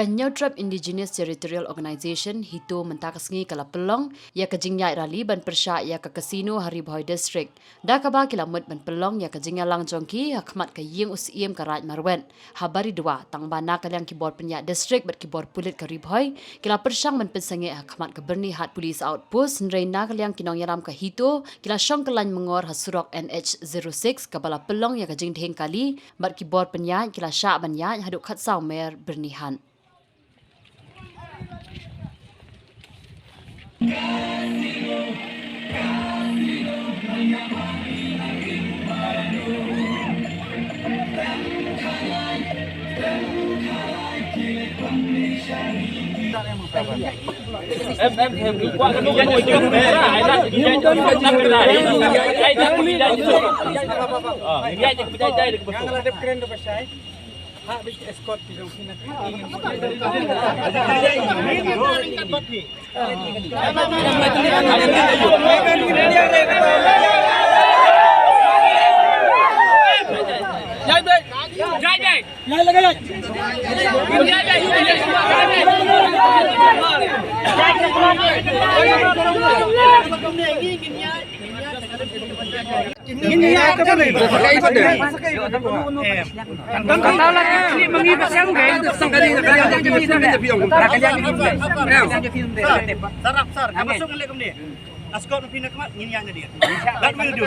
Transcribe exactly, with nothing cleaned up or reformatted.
Ka Hynñiewtrep Indigenous Territorial Organization, HITO, mynta ka sngi ka la pynlong ïa ka jingïaid rally ban pyrshah ïa ka casino ha Ri Bhoi District. Da kaba ki la mut ban pynlong ïa ka jingïalang jong ki ha khmat ka ïing u Syiem ka Raid Marwet ha Baridua, tang ba na ka liang ki bor pynïaid district bad ki bor pulit ka Ri Bhoi ki la pyrshang ban pynsangeh ha khmat ka Byrnihat Police Outpost, hynrei na ka liang ki nongïalam ka HITO ki la shong kyllaiñ myngor ha surok N H zero six kaba la pynlong ïa ka jingdheng kali bad ki bor pynïaid ki la shah ban ïaid haduh khatsaw mer Byrnihat. Sarap, sar, ka masuk ngelek kumne. Askot phi na khmat ngin ïa na dia. That will do.